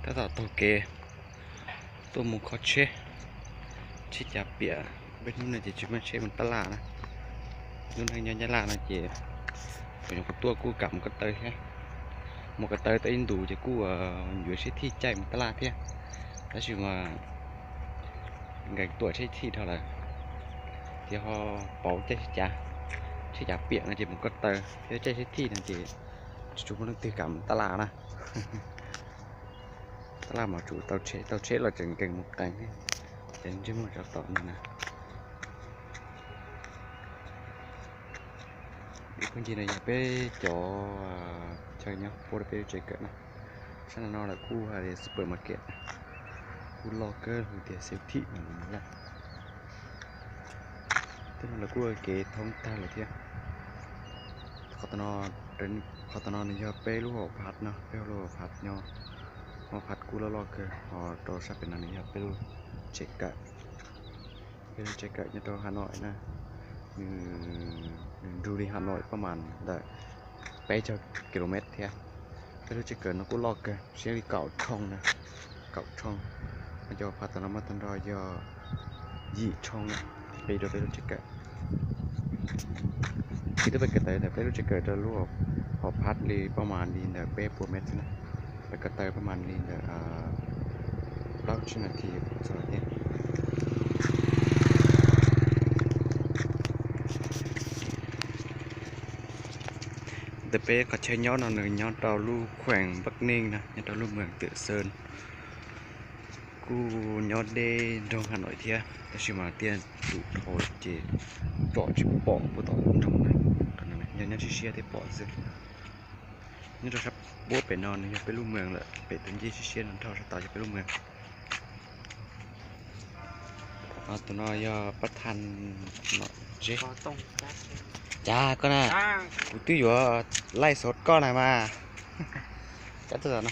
Tab tom taug kev tuaj mus kho tsheb, tsheb cav piam. Peb hnub no ces tsis muaj tsheb mus tab laj na. Lub neej nyob Nyab Laj no ces thaum nyuam qhuav tuaj kuj kam mus ko taw thiab. Mus ko taw tau ib ntus ces kuj yuav tsheb thij caij mus tab laj thiab, tab sis mas nkees tuam tsheb thij dhau lawm, thiab ho pauv caij tsheb cav, tsheb cav piam no ces mus ko taw thiab caij tsheb thij no ces tsis tshua muaj leej twg kam mus tab laj na. Tab laj mas tsum tau tsheb, tau tsheb los tseem nkees mus qees thiab, ces ntsej muag tsov tom no na. Ib phooj ywg no yog peb cov chaw nyob puab rau peb lub tsev kawm na. Sab no lawv kuj hais tias supermarket, kuj loj kawg, hais tias siêu thị no yog. Tej no lawv kuj ua kev thoob tag lawm thiab. Qhov tom no nws yog peb lub hauv phav no, peb lub hauv phav nyob, hauv phav kuj loj loj kawg. Ho rau sab pem no nws yog peb lub tsev kawm. Peb lub tsev kawm nyob rau Hà Nội na, nws nrug li Hà Nội paj mas ntawm peb caug kilomet thiab. Peb lub tsev kawm no kuj loj kawg, siab li kaum tshooj na, kaum tshooj. Cov phav tom no mas tag nrho yog yim tshooj na, peb rau peb lub tsev kawm. Ces twb peb ko taw ntawm peb lub tsev kawm rau lub hauv phav li paj mas li ntawm peb puas mev xwb na. Peb ko taw paj mas li ntawm plaub tsib nas this txog thiab. Ntawm peb qhov chaw nyob no nws nyob rau lub khueem Bắc Ninh na, nyob rau lub moos Tử Sơn. Kuj nyob deb nroog Hà Nội thiab, tab sis mas tiaj tsum dhau ces tsom tsis pom puag tom nroog na. Yog nyob siab siab thiaj pom xwb. Nyob rau sab puab pem no nws yog peb lub moos lawm, pem tus ncej siab siab no dhau sab tod yog peb lub moos. Tus no yog pab thaj no. Cas koj na, kuv twb yuav laij xov koj na mas. Cas tuaj no.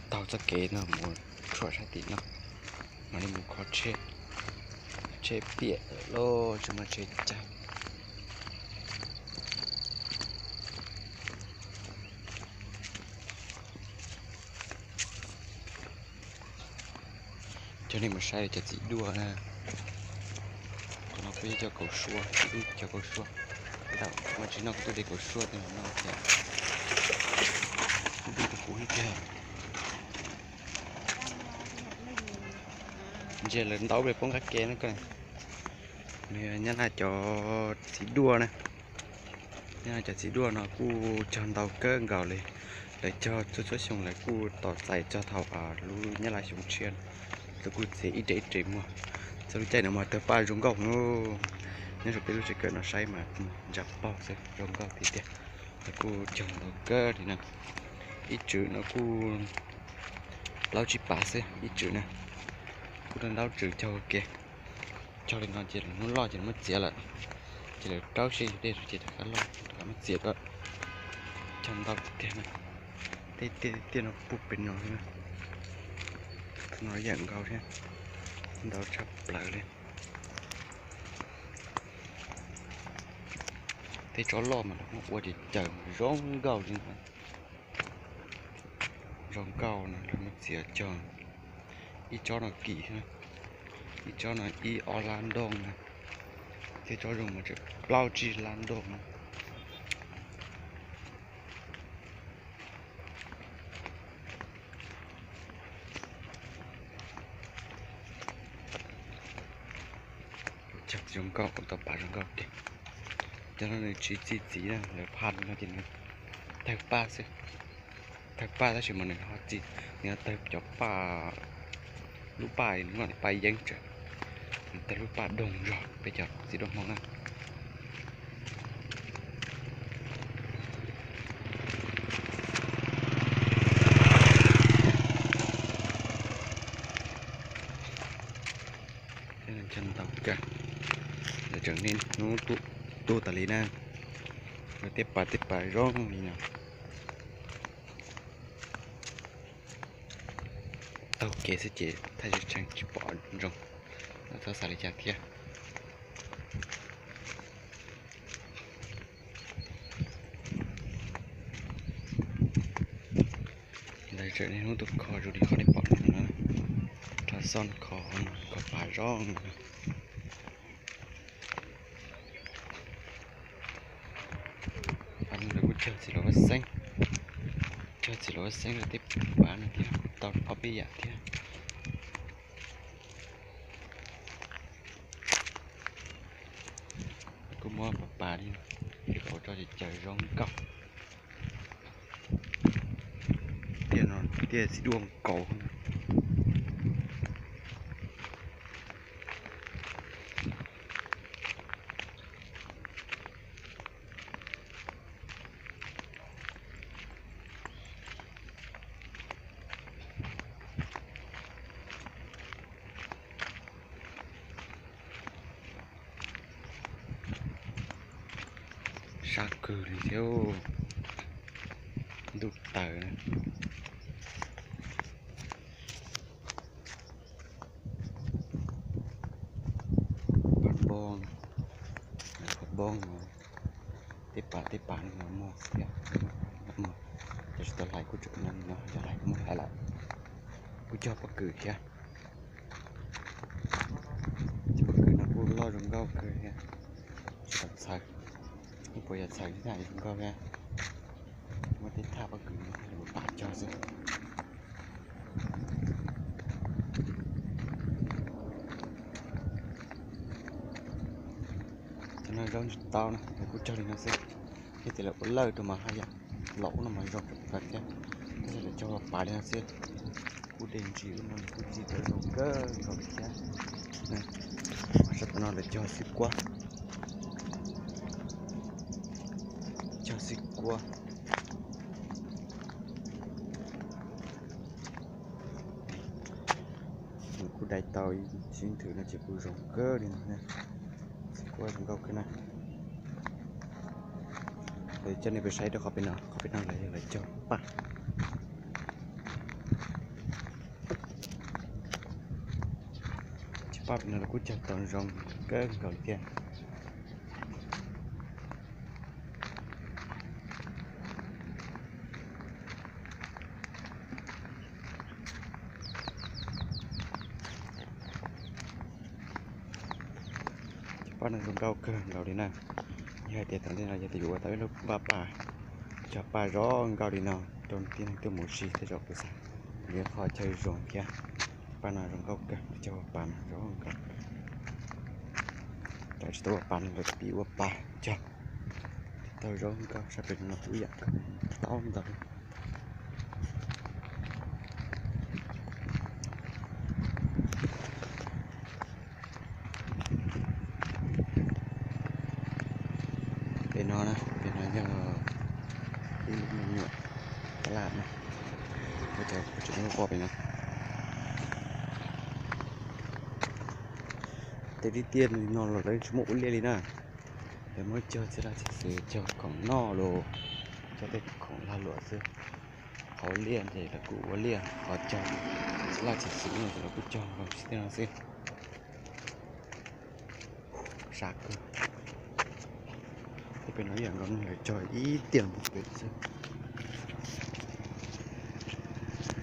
Taug txoj kev no mus tshuam sab tim no, mam li mus kho tsheb, tsheb piam lawm los tsis muaj tsheb caij. Coj nej mus saib cov txiv duaj na. Qhov no kuj yog cov kaus suab, ib cov kaus suab. Tab sis mas tsis noj, kuv twb de kaus suab tej no noj thiab. Kuv twb rau kuv ib tiag. Ntsia lawv ntaub poob qab ke na koj. Nws yog Nyab Laj cov txiv duaj na. Nyab Laj cov txiv duaj no kuj cog ntau kawg nkaus li. Lawv cog txhua txhua xyoo lawv kuj tos txais txog thaum lub Nyab Laj xyoo tshiab, lawv kuj txiav ib rev ib rev muag. Txog lub caij no mas tawg paj zoo nkauj heev. Nyob rau peb lub tsev kawm no saib mas ntsa paug xwb, zoo nkauj tiag tiag. Lawv kuj cog ntau kawg li na. Ib tswm no kuj plaub tsib pas xwb ib tswm na. Kuj rau ntaub tswm cog ua ke. Cog li no ces lawv hnub loj ces lawv muab txiav lawm, ces lawv rau siab yug dej rau ces rov qab loj rov qab muab txiav dua. Cog ntau tiag tiag na. Tej tiaj no puag pem no xwb na. No yam nkaus thiab, ntau tshaj plaws li. Tej tsob loj mas lawv muab ua ces caws zoo nkauj li ntawd. Zoo nkauj no lawv muab txiav cog. Ib tsob no kim, ib tsob no ib ob lab ntooj na, thiab tsob zoo mas tseem plaub tsib lab ntooj na. Cog zoo nkauj, kuv tau pas zoo nkauj tiag. Cov no nws tsis txi txiv na, lawv phaj no ces nws tawg paj xwb. Tawg paj tab sis mas nws ho txi, nws ho tawg cov paj, lub paj noj paj yeeb tsev, nws tawg lub paj doog zog peb cov txiv duaj Hmoob na. Cog ntau kawg, lawv tseem niaj hnub tuaj tas li na, lawv tej pas tej pas zoo li no. Taug kev xwb ces thaj tsam tsis pom zoo, lawv txhob xav li cas thiab. Tseem niaj hnub tuaj kho zoo li qhov nej pom no na, rho xoj kho, kho pas zoo no. Pas no lawv kuj cog txiv laum vaj xeeb, cog txiv laum vaj xeeb rau tej pas no thiab, kuj tau ob peb yam thiab. Kuj muab pas pas li, ua rau caws zoo nkauj. Tiaj no tiaj txiv duaj nkaus. Sab kawg li thiab, ntuj tawm na. Phab npoo, phab npoo, tej pas tej pas no muaj thiab, muaj, tab sis tau hlais kuj tseem no, yog hlais kuj muab hlais lawm. Kuj cog pob kws thiab. Cov pob kws no kuj loj zoo nkauj kawg thiab, tsis tau txhawv, ib puas yog txhawv thiab zoo nkauj thiab. Muab tej thaj pob kws no ua pas cog xwb. Cov no zaub ntsis tau na, lawv kuj cog li no xwb. Yog tias lawv ua lawj rau mas haj yam laus no mas zoo tshaj plaws thiab, tab sis lawv cog pas li no xwb. Kuj dej ntsis ub no kuj txi tau zoo kawg nkaus li thiab. Sab tom no lawv cog xwb kuab, cog xwb kuab. Nws kuj dai tau ib thwv no ces kuj zoo kawg li no, xwb kuab zoo nkauj kawg na. Coj nej peb saib rau qhov pem no, qhov pem no lawv yog lawv cog paj. Cog paj pem no los kuj cog tau zoo kawg nkaus li thiab. Cog paj no zoo nkauj kawg nkaus li na. Yog hais tias thaum ntej no yog tias yuav ua tau ib lub vaj paj, cog paj zoo nkauj li no rau tib neeg tuaj mus si tej zaum kuv xav yuav qhov chaw zoo thiab. Paj no zoo nkauj kawg, cog pas no zoo nkauj. Cov tsis tau ua pas no lawv pib ua pas cog, tau zoo nkauj, sab pem no kuj ib yam tau ntau. Pem no na, pem no yog ib lub me nyuam tab laj na, ua cov kuv tseem muab pom pem no. Tej tib tiaj no los lawv tsis muab ua liaj li na, lawv muab cog txhij laj txhij xwm, cog khoom noj los, cog tej khoom lag luam xwb. Qhov ua liaj ces lawv kuj ua liaj, qhov cog txhij laj txhij xwm no ces lawv kuj cog nkaus tib tiaj no xwb. Sab kawg. Tej pem no ib yam nkaus, lawv cog ib tiaj no pem xwb.